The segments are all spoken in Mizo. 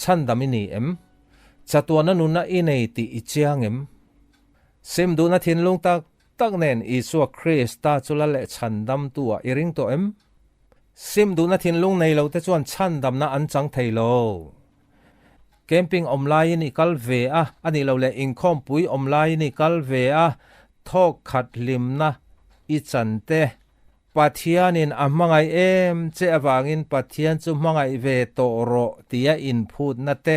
Chhandam i ni em? Chatuana nunna i nei tih i chiang em? Sim duhna thinlung tak tak nen Isua Krista chu la leh chhandamtu ah i ring tawh em? Sim duhna thinlung nei lo te chuan chhandamna an chang thei lo. Camping awm laiin i kal ve a, a nih loh leh inkhawmpui awm laiin i kal ve a, thawk khat hlimna i chan te. Pathianin a hmangaih em che avangin Pathian chu hmangaih ve tawh rawh tia inphutna te,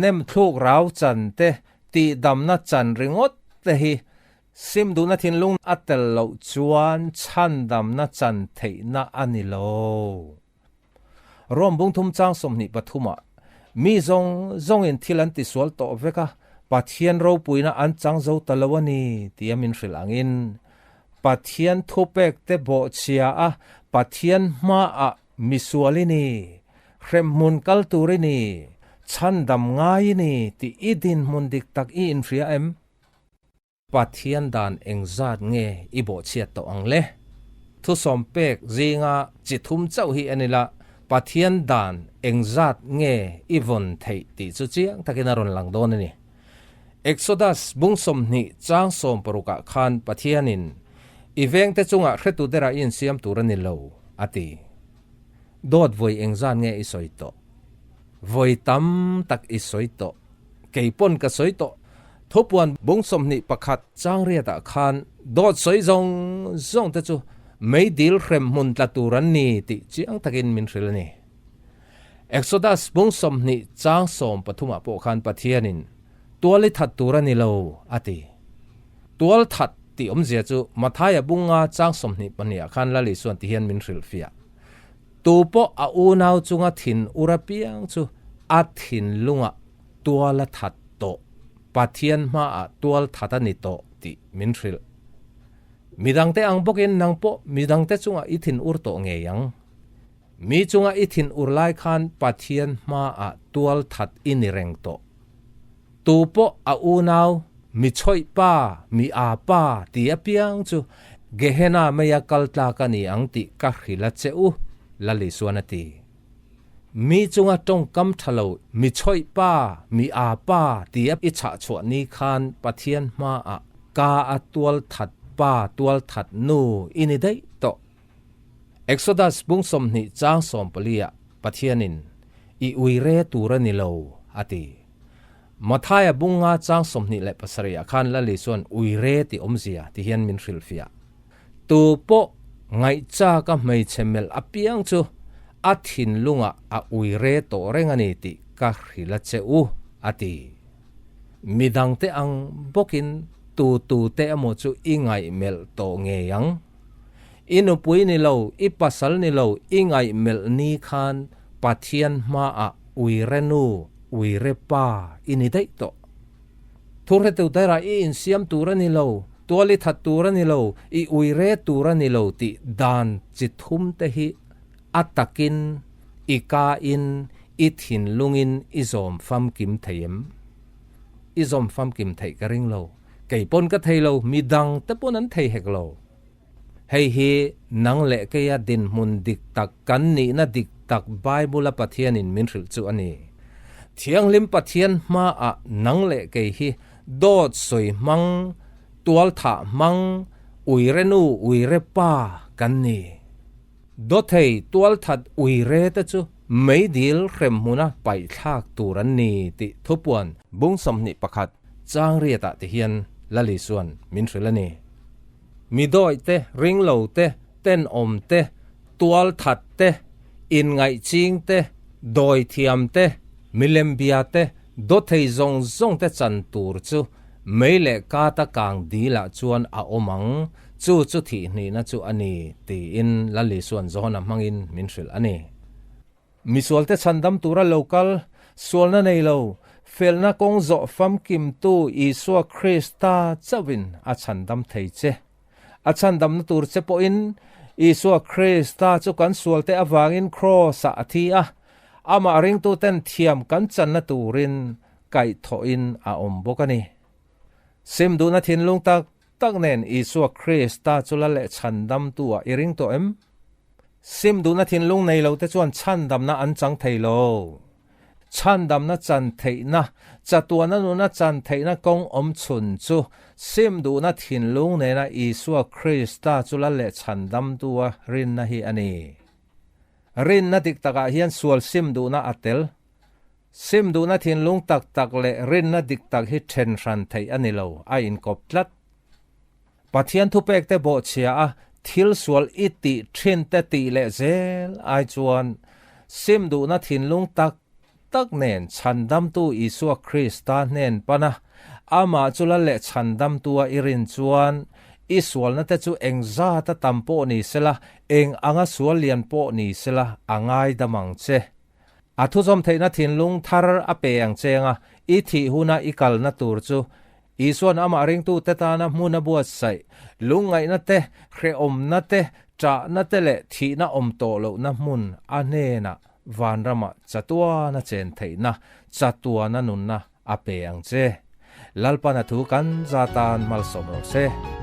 nem thluk rau chan te, tihdamna chan ringawt te hi sim duhna thinlung a tel loh chuan chhandamna chan theihna a ni lo. Rom bungthum chang 23 ah mi zawng zawngin thil an tisual tawh vek a, Pathian ropuina an chang zo ta lo a ni tia min hrilh angin Pathian thupek te bawhchhia a Pathian hmaah misual i ni, hremhmun kal tur i ni, chhandam ngai i ni tih i dinhmun dik tak i inhria em? Pathian dan engzat nge i bawhchhiat tawh ang le? Thusawm pek zinga chi thum chauh hi en ila, Pathian dan engzat nge i vawn theih tih chu chiang takin a rawn lang dawn a ni. Exodus bung 20 chang 60 ah khan Pathianin, I vengte chungah hretu derah i insiam tur a ni lo, a ti. Dawt vawi engzat nge i sawi tawh? Vawi tam tak i sawi tawh. Kei pawn ka sawi tawh. Thupuan bung 21 chang riatah khan dawt sawi zawng zawng te chu meidil hrem hmun tla tur an ni tih chiang takin min hrilh a ni. Exodus bung 20 chang 13 ah pawh khan Pathianin tual i that tur a ni lo a ti. Tual that tih awmzia chu Mathaia bung 5 chang 22 ah khan Lal Isuan ti hian min hrilhfiah. Tu pawh a unau chunga thin ur apiang chu a thinlungah tual a that tawh, Pathian hmaah tual that a ni tawh tih min hrilh. Midangte ang bawkin nang pawh midangte chungah i thin ur tawh ngei ang. Mi chunga i thin ur lai khan Pathian hmaah tual that i ni reng tawh. Tu pawh a unau, mi chhawih pa, mi aa pa ti apiang chu Gehenna meia kal tlak a ni ang tih ka hrilh a che u, Lali chuan a ti. Mi chunga tawngkam tha lo, mi chhawih pa, mi aa pa ti a i chhah chhuah ni khan Pathian hmaah ka a tual that pa tual that nu i ni daih tawh. Exodus bung 20 chang 14 ah Pathianin i uire tur a ni lo a ti. Mathaia bung 5 chang 27 ah khan Lali chuan uire tih awmzia ti hian min hrilhfiah. Tu pawh ngaihchak a hmeichhe melh apiang chu a thinlungah a uire tawh reng a ni tih ka hrilh a che u a ti. Midangte ang bawkin tu tu te emaw chu i ngaihmelh tawh ngei ang. I nupui ni lo, i pasal ni lo, i ngaihmelh ni khan Pathian hmaah uire nu, uire pa i ni daih tawh. Thurhetu dairah i insiam tur a ni lo, tual i that tur a ni lo, i uire tur a ni lo tih dan chi thum te hi a takin, i kain, i thinlungin i zawm famkim thei em? I zawm famkim theih ka ring lo. Kei pawn ka thei lo, midang te pawn an thei hek lo. Hei hi nang leh keia dinhmun dik tak kan nihna dik tak Bible-a Pathianin min hrilh chu a ni. Thianghlim Pathian hmaah nang leh kei hi dawt sawi hmang, tualthah hmang, uire nu uire pa kan ni. Dawthei tualthat uire te chu meidil hrem hmuna paihthlak tur an ni tih thupuan bung 21 chang riatah ti hian Lali chuan min hrilh a ni. Mi dawih te, ring lo te, tenawm te, tual that te, inngaih ching te, dawi thiam te, milem bia te, dawthei zawng zawng te chan tur chu mei leh kata kang dilah chuan a awm ang, chu chu thihhnihna chu a ni, tiin Lal Isua'n Johana hmangin min hrilh a ni. Misualte chhandam tura lo kal, sualna nei lo, felna kawng zawh famkimtu Isua Krista chauhin a chhandam thei che. A chhandamna tur che pawhin Isua Krista chu kan sualte avangin kraws-ah a thi a, amah ringtuten thiam kan channa turin kaihthawhin a awm bawk a ni. Sim duhna thinlung tak tak nen Isua Krista chu la leh chhandamtu-ah i ring tawh em? Sim duhna thinlung nei lo te chuan chhandamna an chang thei lo. Chhandamna chan theihna, chatuana nuna chan theihna kawng awm chhun chu sim duhna thinlung nena Isua Krista chu lal leh chhandamtua rinna hi a ni. Rinna dik takah hian sual sim duhna a tel. Sim duhna thinlung tak tak leh rinna dik tak hi then hran theih a ni lo, a inkawp tlat. Pathian thupekte bawhchhia a thil sual i tih thin te tih leh zel ai chuan sim duhna thinlung tak tak nen chhandamtu Isua Krista hnen pan a, amah chu lal leh chhandamtua i rin chuan i sualna te chu eng zata tam pawh ni sela, eng anga sual lian pawh ni sela a ngaidam ang che. A thuzawm theihna thinlung thar a pe ang cheng a, i thih huna i kalna tur chu Isua'n amah ringtute tana hmun a buatsaih, lungngaihna te, hrehawmna te, ṭahna te leh thihna awm tawh lohna hmun a hnenah vanramah chatuana chen theihna, chatuana nunna a pe ang che. Lalpan a thu kan za tan malsawm rawh se.